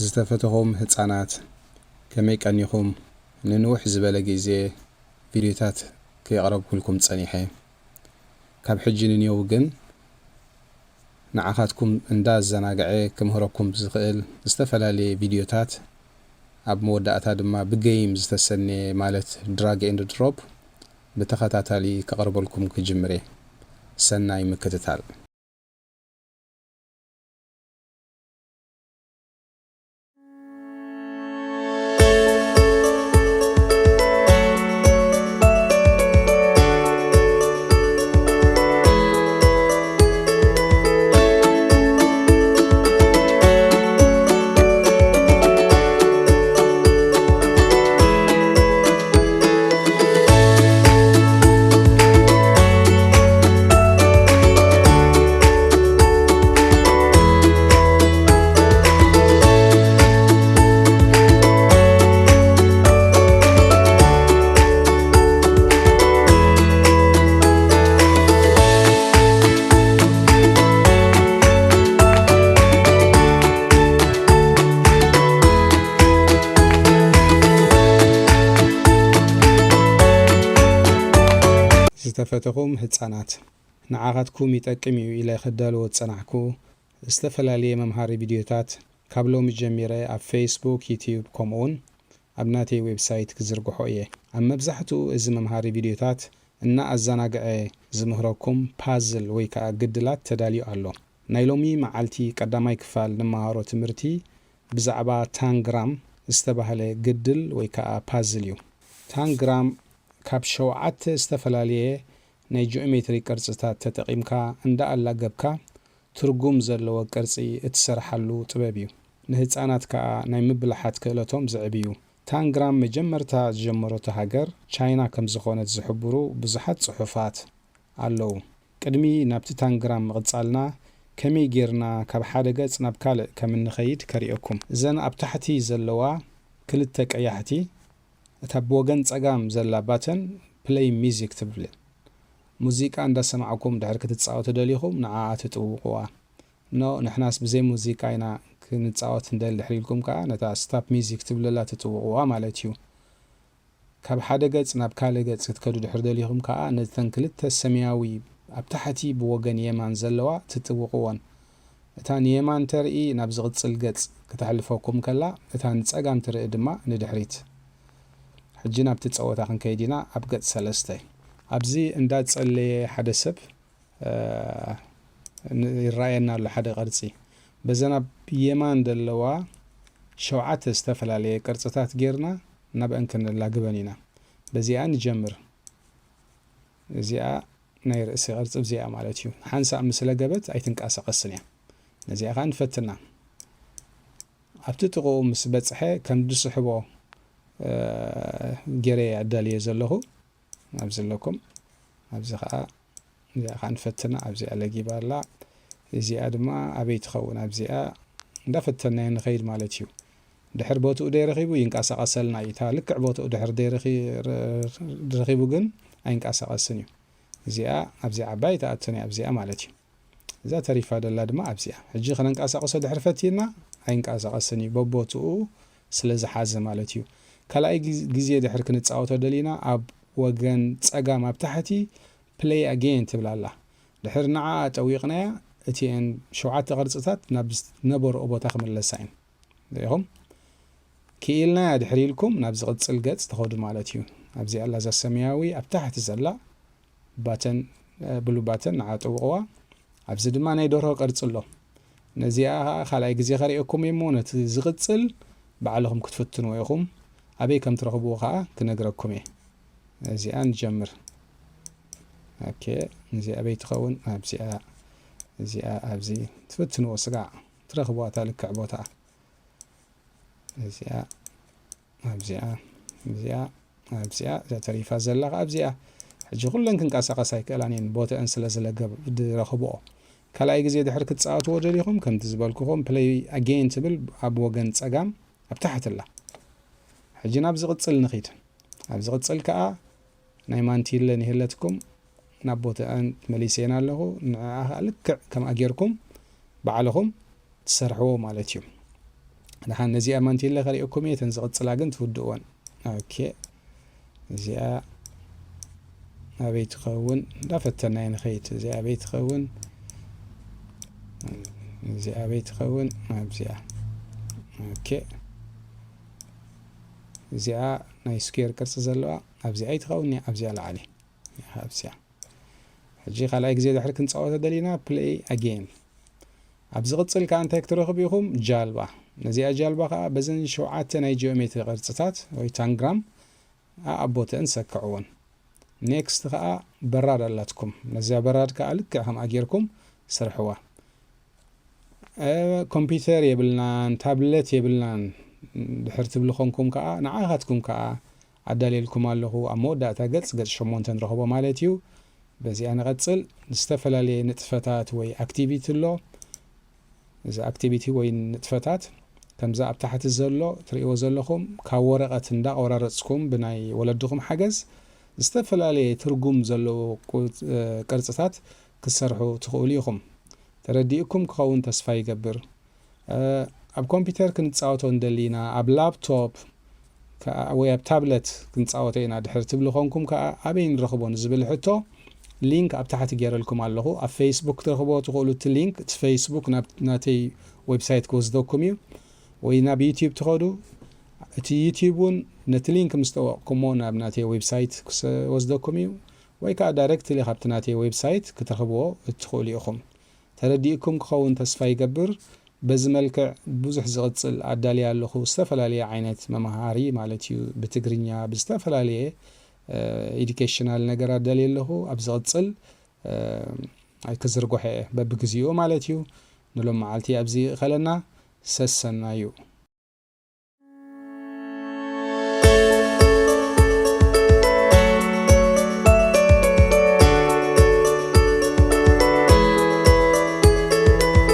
ዝተፈተኹም ህጻናት፣ ከመይ ቀኒኹም? ንንውሕ ዝበለ ግዜ ቪድዮታት ከየቕረብኩልኩም ጸኒሐ። ካብ ሕጂ ንኔው ግን ንዓኻትኩም እንዳዘናግዐ ክምህረኩም ዝኽእል ዝተፈላለየ ቪድዮታት፣ ኣብ መወዳእታ ድማ ብገይም ዝተሰነየ፣ ማለት ድራግ ኤንድ ድሮፕ፣ ብተኸታታሊ ከቕርበልኩም ክጅምር እየ። ሰናይ ምክትታል። ዝተፈተኹም ህጻናት፣ ንዓኻትኩም ይጠቅም እዩ ኢለ ከዳልዎ ዝጸናሕኩ ዝተፈላለየ መምሃሪ ቪድዮታት ካብ ሎሚ ጀሚረ ኣብ ፌስቡክ፣ ዩትዩብ፣ ከምኡውን ኣብ ናተይ ዌብሳይት ክዝርግሖ እየ። ኣብ መብዛሕትኡ እዚ መምሃሪ ቪድዮታት እናኣዘናግዐ ዝምህረኩም ፓዝል ወይ ከዓ ግድላት ተዳልዩ ኣሎ። ናይ ሎሚ መዓልቲ ቀዳማይ ክፋል ንመሃሮ ትምህርቲ ብዛዕባ ታንግራም ዝተባህለ ግድል ወይ ከዓ ፓዝል እዩ። ታንግራም ካብ ሸውዓተ ዝተፈላለየ ናይ ጂኦሜትሪ ቅርጽታት ተጠቒምካ እንዳኣላገብካ ትርጉም ዘለዎ ቅርጺ እትሰርሓሉ ጥበብ እዩ። ንህጻናት ከኣ ናይ ምብላሓት ክእለቶም ዘዕብዩ። ታንግራም መጀመርታ ዝጀመረቶ ሃገር ቻይና ከም ዝኾነት ዝሕብሩ ብዙሓት ጽሑፋት ኣለዉ። ቅድሚ ናብቲ ታንግራም ምቕጻልና፣ ከመይ ጌርና ካብ ሓደ ገጽ ናብ ካልእ ከም እንኸይድ ከርእየኩም። እዘን ኣብ ታሕቲ ዘለዋ ክልተ ቀያሕቲ፣ እታ ብወገን ጸጋም ዘላ ባተን ፕለይ ሚዚክ ትብል። ሙዚቃ እንዳሰማዕኩም ድሕር ክትጻወቱ ደሊኹም ንዓኣ ትጥውቕዋ። ኖ፣ ንሕናስ ብዘይ ሙዚቃ ኢና ክንጻወት እንደሊ ድሕር ኢልኩም ከኣ ነታ ስታፕ ሚዚክ ትብልላ ትጥውቕዋ ማለት እዩ። ካብ ሓደ ገጽ ናብ ካልእ ገጽ ክትከዱ ድሕር ደሊኹም ከኣ ነተን ክልተ ሰማያዊ ኣብ ታሕቲ ብወገን የማን ዘለዋ ትጥውቕወን። እታ ንየማን ተርኢ ናብ ዝቕጽል ገጽ ክተሕልፈኩም ከላ፣ እታ ንጸጋም ትርኢ ድማ ንድሕሪት። ሕጂ ናብቲ ጸወታ ክንከይድ ኢና፣ ኣብ ገጽ ሰለስተ። ኣብዚ እንዳጸለየ ሓደ ሰብ፣ እ፣ ን-፣ ይረኣየና ኣሎ ሓደ ቅርጺ። በዘን ኣብ የማን ዘለዋ ሸውዓተ ዝተፈላለየ ቅርጽታት ጌርና ናብአን ክንላግበን ኢና። በዚኣ ንጀምር። እዚኣ ናይ ርእሲ ቅርጺ እዚኣ ማለት እዩ። ሓንሳእ ምስ ለገበት ኣይትንቀሳቐስን እያ። ነዚኣ ኸኣ ንፈትና። ኣብቲ ጥቕኡ ምስ በጽሐ ከም ዝስሕቦ፣ እ፣ ገይረ ኣዳልየ ዘለኹ። ኣብዚ ኣለኩም። ኣብዚ ኸኣ እዚኣ ኸኣ ንፈትና። ኣብዚኣ ለጊባ ኣላ። እዚኣ ድማ ኣበይ ትኸውን? ኣብዚኣ እንዳፈተናዮ ንኸይድ ማለት እዩ። ድሕር ቦትኡ ደይረኺቡ ይንቀሳቐሰልና እዩ። እታ ልክዕ ቦትኡ ድሕር ደይረኺ-፣ ረ-፣ ረኺቡ ግን ኣይንቀሳቐስን እዩ። እዚኣ ኣብዚኣ ዓባይ ተኣቱን እያ ኣብዚኣ ማለት እዩ። እዛ ተሪፋ ደላ ድማ ኣብዚኣ። ሕጂ ከነንቀሳቕሶ ድሕር ፈቲና ኣይንቀሳቐስን እዩ። በቦትኡ ስለ ዝሓዘ ማለት እዩ። ካልኣይ ግዝ-፣ ግዜ ድሕር ክንጻወቶ ደሊና ኣብ ወገን ጸጋም ኣብ ታሕቲ ፕለይ ኣጌን ትብል ኣላ። ድሕር ንዓኣ ጠዊቕናያ እቲኤን ሸውዓተ ቅርጽታት ናብ ዝነበርኦ ቦታ ክምለሳ እየን። ርኢኹም? ክኢልናያ ድሕር ኢልኩም ናብ ዝቕጽል ገጽ ትኸዱ ማለት እዩ። ኣብዚ ኣላ እዛ ሰማያዊ ኣብ ታሕቲ ዘላ ባተን፣ እ፣ ብሉ ባተን ንዓ ጥውቕዋ። ኣብዚ ድማ ናይ ደርሆ ቅርጺ ኣሎ። ነዚኣ ኸኣ ካልኣይ ግዜ ከርእየኩም እየ እሞ ነቲ ዝቕጽል ባዕልኹም ክትፍትንዎ ኢኹም። ኣበይ ከም ትረኽብዎ ኸኣ ክነግረኩም እየ። እዚኣ ንጀምር። ኦኬ፣ እዚኣ ኣበይ ትኸውን? ኣብዚኣ፣ እዚኣ ኣብዚ ትፍትንዎ ስጋዕ ትረኽብዋ እታ ልክዕ ቦታ። እዚኣ፣ ኣብዚኣ፣ እዚኣ፣ ኣብዚኣ፣ እዛ ተሪፋ ዘላ ኸዓ ኣብዚኣ። ሕጂ ኩለን ክንቀሳቐሳ ኣይክእላን እየን፣ ቦተአን ስለ ዝለገብ ዝረኽብኦ። ካልኣይ ግዜ ድሕሪ ክትጻወትዎ ደሊኹም፣ ከምቲ ዝበልኩኹም፣ ፕለይ ኣጌን ትብል ኣብ ወገን ጸጋም ኣብ ታሕቲ ኣላ። ሕጂ ናብ ዝቕጽል ንኺድ። ኣብ ዝቕጽል ከኣ ናይ ማንቲለ ንህለትኩም ናብ ቦተአን መሊሰየን ኣለኹ። ንዕኣ ከኣ ልክዕ ከምኣ ጌርኩም ባዕልኹም ትሰርሕዎ ማለት እዩ። ደሓን ነዚኣ ማንቲለ ከሪእኩም እየ፣ እተን ዝቕጽላ ግን ትውድእወን። ኦኬ፣ እዚኣ ኣበይ ትኸውን? እንዳፈተና እየ ንኸይድ። እዚኣ ኣበይ ትኸውን? እዚኣ ኣበይ ትኸውን? ኣብዚኣ። ኦኬ፣ እዚኣ ናይ ስኩዌር ቅርጺ ዘለዋ ኣብዚኣ ኣይትኸውን እያ፣ ኣብዚኣ ላዕሊ። ኣብዚኣ። ሕጂ ካልኣይ ግዜ ድሕሪ ክንጻወተ ደሊና፣ ፕሌይ ኣጌን። ኣብ ዝቕጽል ከኣ እንታይ ክትረኽቡ ኢኹም? ጃልባ። ነዚኣ ጃልባ ከኣ በዘን ሸውዓተ ናይ ጂኦሜትሪ ቅርጽታት ወይ ታንግራም ኣኣቦተአን ሰክዕወን። ኔክስት ከኣ በራድ ኣላትኩም። ነዚኣ በራድ ከኣ ልክዕ ከምኣ ጌርኩም ስርሕዋ። ኮምፒውተር የብልናን፣ ታብለት የብልናን ድሕር ትብሉ ኾንኩም ከኣ፣ ንዓኻትኩም ከኣ ኣዳልየልኩም ኣለኹ። ኣብ መወዳእታ ገጽ፣ ገጽ ሸሞንተ ንረኽቦ ማለት እዩ። በዚኣ ንቐጽል። ዝተፈላለየ ንጥፈታት ወይ ኣክቲቪቲ ኣሎ። እዚ ኣክቲቪቲ ወይ ንጥፈታት ከምዚ ኣብ ታሕቲ ዘሎ ትርእይዎ ዘለኹም፣ ካብ ወረቐት እንዳቆራረጽኩም ብናይ ወለድኹም ሓገዝ ዝተፈላለየ ትርጉም ዘለዎ ቅርጽታት ክትሰርሑ ትኽእሉ ኢኹም። ተረዲእኩም ክኸውን ተስፋ ይገብር። ኣብ ኮምፒውተር ክንጻወቶ እንደሊና፣ ኣብ ላፕቶፕ ወይ ኣብ ታብለት ክንጻወቶ ኢና ድሕር ትብሉ ኾንኩም ከኣ ኣበይ ንረኽቦ ንዝብል ሕቶ ሊንክ ኣብ ታሕቲ ገይረልኩም ኣለኹ። ኣብ ፌስቡክ ክትረኽብዎ ትኽእሉ። እቲ ሊንክ እቲ ፌስቡክ ናብ ናተይ ዌብሳይት ክወስደኩም እዩ። ወይ ናብ ዩቲዩብ ትኸዱ። እቲ ዩቲዩብ እውን ነቲ ሊንክ ምስ ጠወቕኩሞ ናብ ናተይ ዌብሳይት ክወስደኩም እዩ። ወይ ከዓ ዳይሬክትሊ ካብቲ ናተይ ዌብሳይት ክትረኽብዎ እትኽእሉ ኢኹም። ተረዲእኩም ክኸውን ተስፋ ይገብር። በዚ መልክዕ ብዙሕ ዝቕጽል ኣዳልየ ኣለኹ። ዝተፈላለየ ዓይነት መምሃሪ ማለት እዩ። ብትግርኛ፣ ብዝተፈላለየ ኤዱኬሽናል ነገር ኣዳልየ ኣለኹ። ኣብ ዝቕጽል ክዝርግሖ እየ በብግዚኡ ማለት እዩ። ንሎም መዓልቲ ኣብዚ ይእኸለና። ሰሰናዩ።